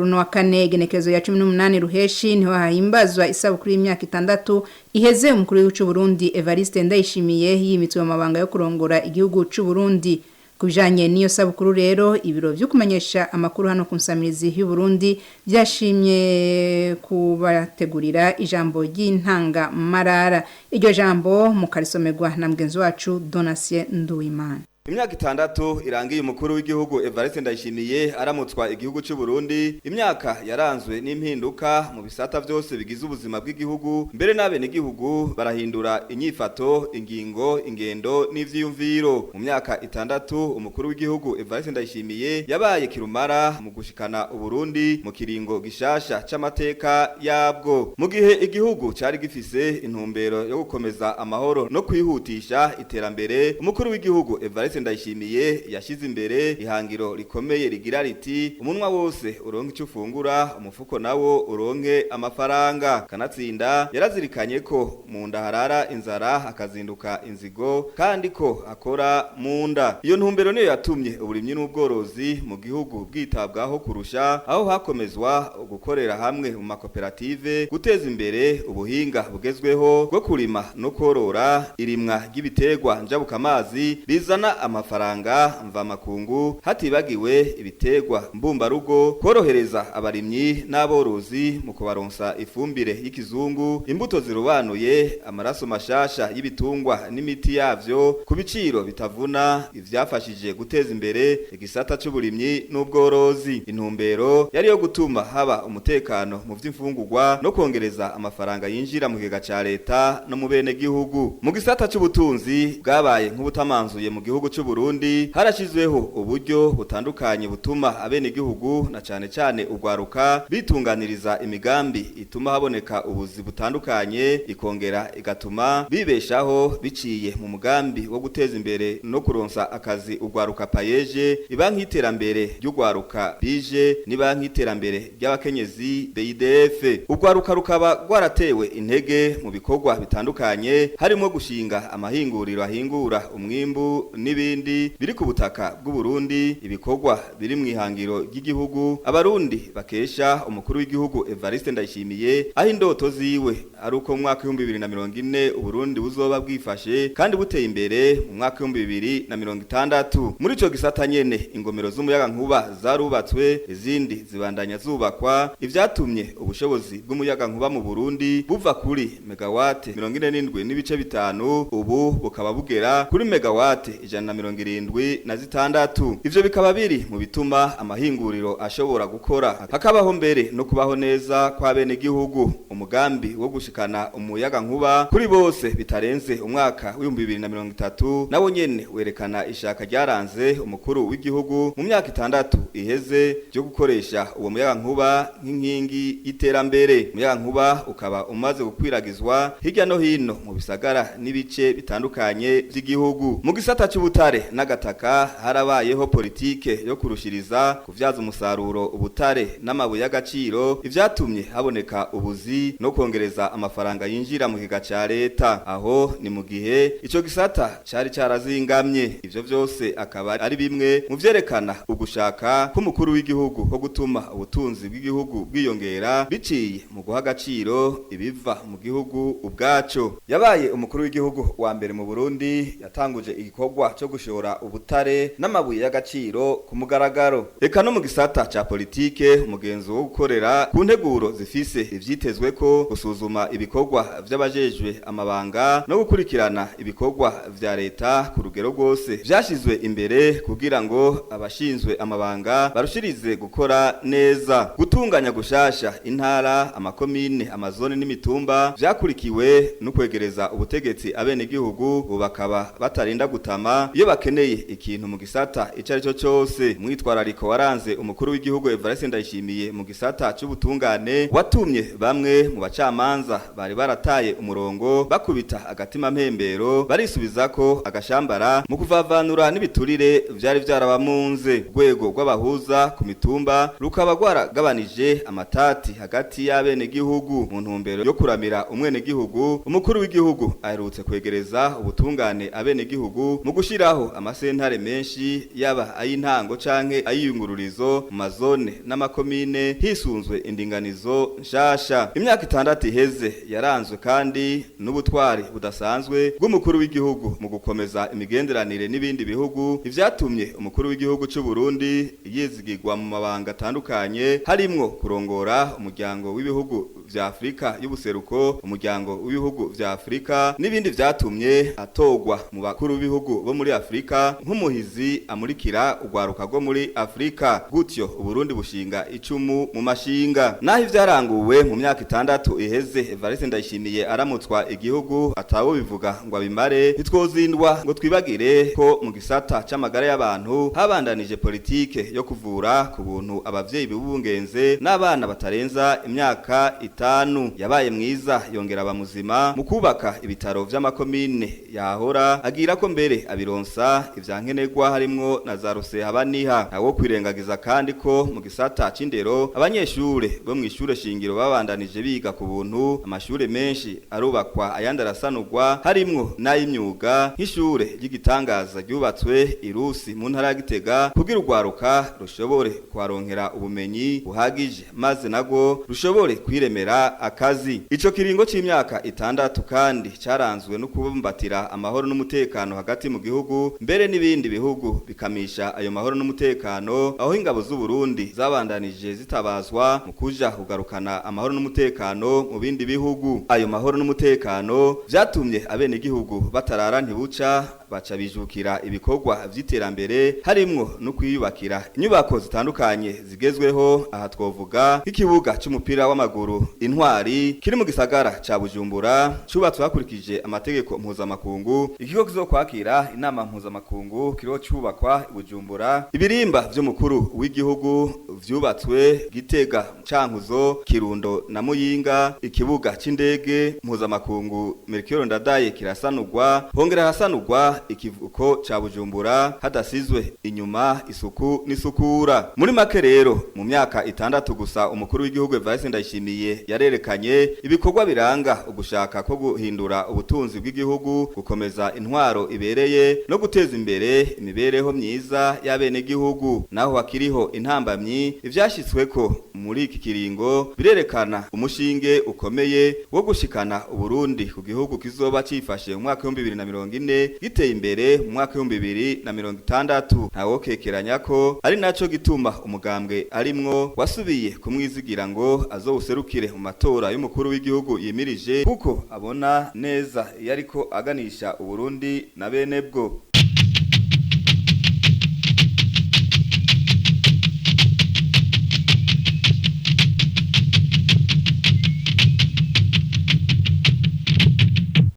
Kuri uno wa kane, igenekerezo ya 18 Ruheshi, niho hahimbazwa isabukuru y'imyaka 6 iheze umukuru w'igihugu c'u Burundi Evariste Ndayishimiye yimitswe mu mabanga yo kurongora igihugu c'u Burundi. Kubijanye n'iyo sabukuru rero, ibiro vyo kumenyesha amakuru hano ku nsamirizi y'u Burundi byashimye kubategurira ijambo ry'intanga marara. Iryo jambo mukarisomerwa na mugenzi wacu Donatien Nduwimana. Imyaka 6 irangiye umukuru w'igihugu Evariste Ndayishimiye aramutswa igihugu cy'u Burundi, imyaka yaranzwe n'impinduka mu bisata byose bigize ubuzima bw'igihugu, mbere n'abene igihugu barahindura inyifato, ingingo, ingendo n'ivyiyumviro. Mu myaka 6 umukuru w'igihugu Evariste Ndayishimiye yabaye kirumara mu gushikana Uburundi mu kiringo gishasha c'amateka yabwo. Mu gihe igihugu cari gifise intumbero yo gukomeza amahoro no kwihutisha iterambere, umukuru w'igihugu Evariste Ndayishimiye yashize imbere ihangiro rikomeye rigira riti: "Umunwa wose uronke icyo ufungura, umufuko nawo uronke amafaranga." Kanatsinda yarazirikanye ko mu nda harara inzara akazinduka inzigo, kandi ko akora mu nda. Iyo ntumbero niyo yatumye uburimyi n'ubworozi mu gihugu bwitabwaho kurusha, aho hakomezwa gukorera hamwe mu makoperative, guteza imbere ubuhinga bugezweho bwo kurima no korora, irimwa ry'ibiterwa njabukamazi bizana amafaranga mvamakungu, hatibagiwe ibiterwa mbumbarugo, korohereza abarimyi n'aborozi mu kubaronsa ifumbire y'ikizungu, imbuto zirobanuye, amaraso mashasha y'ibitungwa n'imiti yavyo ku biciro bitavuna, ivyafashije guteza imbere igisata c'uburimyi n'ubworozi. Intumbero yari yo gutuma haba umutekano mu vy'imfungurwa no kongereza amafaranga yinjira mu kigega ca leta no mu bene gihugu. Mu gisata c'ubutunzi bwabaye nk'ubutamanzuye mu gihugu c'u Burundi, harashizweho uburyo butandukanye butuma abenegihugu na cane cane ugwaruka bitunganiriza imigambi ituma haboneka ubuzi butandukanye, ikongera igatuma bibeshaho biciye mu mugambi wo guteza imbere no kuronsa akazi ugwaruka PAEEJ, ibanki y'iterambere ry'ugwaruka BIJE n'ibanki y'iterambere ry'abakenyezi BIDF. Ugwaruka rukaba rwaratewe intege mu bikorwa bitandukanye, harimo gushinga amahinguriro ahingura umwimbu n'ibindi biri ku butaka bw'u Burundi, ibikorwa biri mu ihangiro ry'igihugu abarundi bakesha umukuru w'igihugu Evariste Ndayishimiye, aho indoto ziwe ari uko mu mwaka 2040 Uburundi buzoba bwifashe kandi buteye imbere mu mwaka 2060. Muri ico gisata nyene, ingomero z'umuyaga nkuba zarubatswe, izindi zibandanya zubakwa, ivyatumye ubushobozi bw'umuyaga nkuba mu Burundi buva kuri megawate 47.5, ubu bukaba bugera kuri megawate 176. Ivyo bikaba biri mu bituma amahinguriro ashobora gukora, hakabaho mbere no kubaho neza kwa bene gihugu. Umugambi wo gushikana umuyaga nkuba kuri bose bitarenze umwaka w'2030 nawo nyene werekana ishaka ryaranze umukuru w'igihugu mu myaka 6 iheze ryo gukoresha uwo muyaga nkuba nk'inkingi y'iterambere. Umuyaga nkuba ukaba umaze gukwiragizwa hirya no hino mu bisagara n'ibice bitandukanye by'igihugu. Mu gisata c'ubutare n'agataka harabayeho politike yo kurushiriza kuvyaza umusaruro ubutare n'amabuye y'agaciro, ivyatumye haboneka ubuzi no kongereza amafaranga yinjira mu kigega ca leta. Aho ni mu gihe ico gisata cari carazingamye. Ivyo vyose akaba ari bimwe mu vyerekana ugushaka k'umukuru w'igihugu ko gutuma ubutunzi bw'igihugu bwiyongera biciye mu guha agaciro ibiva mu gihugu ubwaco. Yabaye umukuru w'igihugu wa mbere mu Burundi yatanguje igikorwa cyo gushora ubutare n'amabuye y'agaciro ku mugaragaro. Eka no mu gisata ca politike, umugenzo wo gukorera ku nteguro zifise ivyitezwe ko gusuzuma ibikorwa vy'abajejwe amabanga no gukurikirana ibikorwa vya leta ku rugero rwose vyashizwe imbere kugira ngo abashinzwe amabanga barushirize gukora neza. Gutunganya gushasha intara, amakomine, amazone n'imitumba vyakurikiwe no kwegereza ubutegetsi abenegihugu, ubu bakaba batarinda gutama iyo bakeneye ikintu mu gisata ico arico cose. Umwitwarariko waranze umukuru w'igihugu Evariste Ndayishimiye mu gisata c'ubutungane watumye bamwe mu bacamanza bari barataye umurongo bakubita agatima mpembero, barisubizako agashambara mu kuvavanura n'ibiturire vyari vyarabamunze. Urwego rw'abahuza ku mitumba rukaba rwaragabanije amatati hagati y'abenegihugu mu ntumbero yo kuramira umwenegihugu. Umukuru w'igihugu aherutse kwegereza ubutungane abenegihugu mu gushira Gushiraho amasentare menshi yaba ay'intango canke ay'iyungururizo mu mazone n'amakomine hisunzwe indinganizo nshasha. Imyaka 6 iheze yaranzwe kandi n'ubutwari budasanzwe bw'umukuru w'igihugu mu gukomeza imigenderanire n'ibindi bihugu, ivyatumye umukuru w'igihugu c'u Burundi yizigirwa mu mabanga atandukanye harimwo kurongora umuryango w'ibihugu vya Afrika y'ubuseruko, umuryango w'ibihugu vya Afrika n'ibindi vyatumye atogwa mu bakuru b'ibihugu bo muri Afrika nk'umuhizi amurikira urwaruka rwo muri Afrika. Gutyo Uburundi bushinga icumu mu mashinga. Naho ivyaranguwe mu myaka 6 iheze Evariste Ndayishimiye aramutswa igihugu atawo bivuga ngo abimare, ntitwozindwa ngo twibagire ko mu gisata c'amagara y'abantu habandanije politike yo kuvura ku buntu abavyeyi bibungenze n'abana batarenza imyaka 5. Yabaye mwiza yongera abamuzima mu kubaka ibitaro vy'amakomine yahora agira ko mbere abironsa ivyankenerwa harimwo na za rusehabaniha. Ntawo kwirengagiza kandi ko mu gisata c'indero abanyeshure bo mw'ishure shingiro babandanije biga ku buntu, amashure menshi arubakwa ayandi arasanurwa harimwo n'ay'imyuga nk'ishure ry'igitangaza ryubatswe irusi mu ntara ya Gitega kugira urwaruka rushobore kuharonkera ubumenyi buhagije maze nago rushobore kwiremera akazi. Ico kiringo c'imyaka 6 kandi caranzwe no kubumbatira amahoro n'umutekano hagati mu gihugu, mbere n'ibindi bihugu bikamisha ayo mahoro n'umutekano, aho ingabo z'u Burundi zabandanije zitabazwa mu kuja kugarukana amahoro n'umutekano mu bindi bihugu. Ayo mahoro n'umutekano vyatumye abene gihugu batarara ntibuca, baca bijukira ibikorwa vy'iterambere harimwo no kwiyubakira inyubako zitandukanye zigezweho. Aha twovuga nk'ikibuga c'umupira w'amaguru Intwari kiri mu gisagara ca Bujumbura cubatswe hakurikije amategeko mpuzamakungu. Ikigo kizokwakira inama mpuzamakungu kiriho cubakwa i Bujumbura. Ibirimba vy'umukuru w'igihugu vyubatswe Gitega, Cankuzo, Kirundo na Muyinga. Ikibuga c'indege mpuzamakungu Melchior Ndadaye kirasanurwa, hongera hasanurwa ikivuko ca Bujumbura hadasizwe inyuma isuku n'isukura. Muri make rero mu myaka 6 gusa umukuru w'igihugu Evariste Ndayishimiye yarerekanye ibikorwa biranga ugushaka ko guhindura ubutunzi bw'igihugu, gukomeza intwaro ibereye no guteza imbere imibereho myiza y'abenegihugu. Naho hakiriho intambamyi, ivyashitsweko muri iki kiringo birerekana umushinge ukomeye wo gushikana Uburundi ku gihugu kizoba cifashe mu mwaka 2040 giteye imbere mu mwaka 2060. Ntawokekeranya ko ari naco gituma umugambwe arimwo wasubiye kumwizigira ngo azowuserukire mu matora y'umukuru w'igihugu yimirije, kuko abona neza iyo ariko aganisha Uburundi na bene bwo.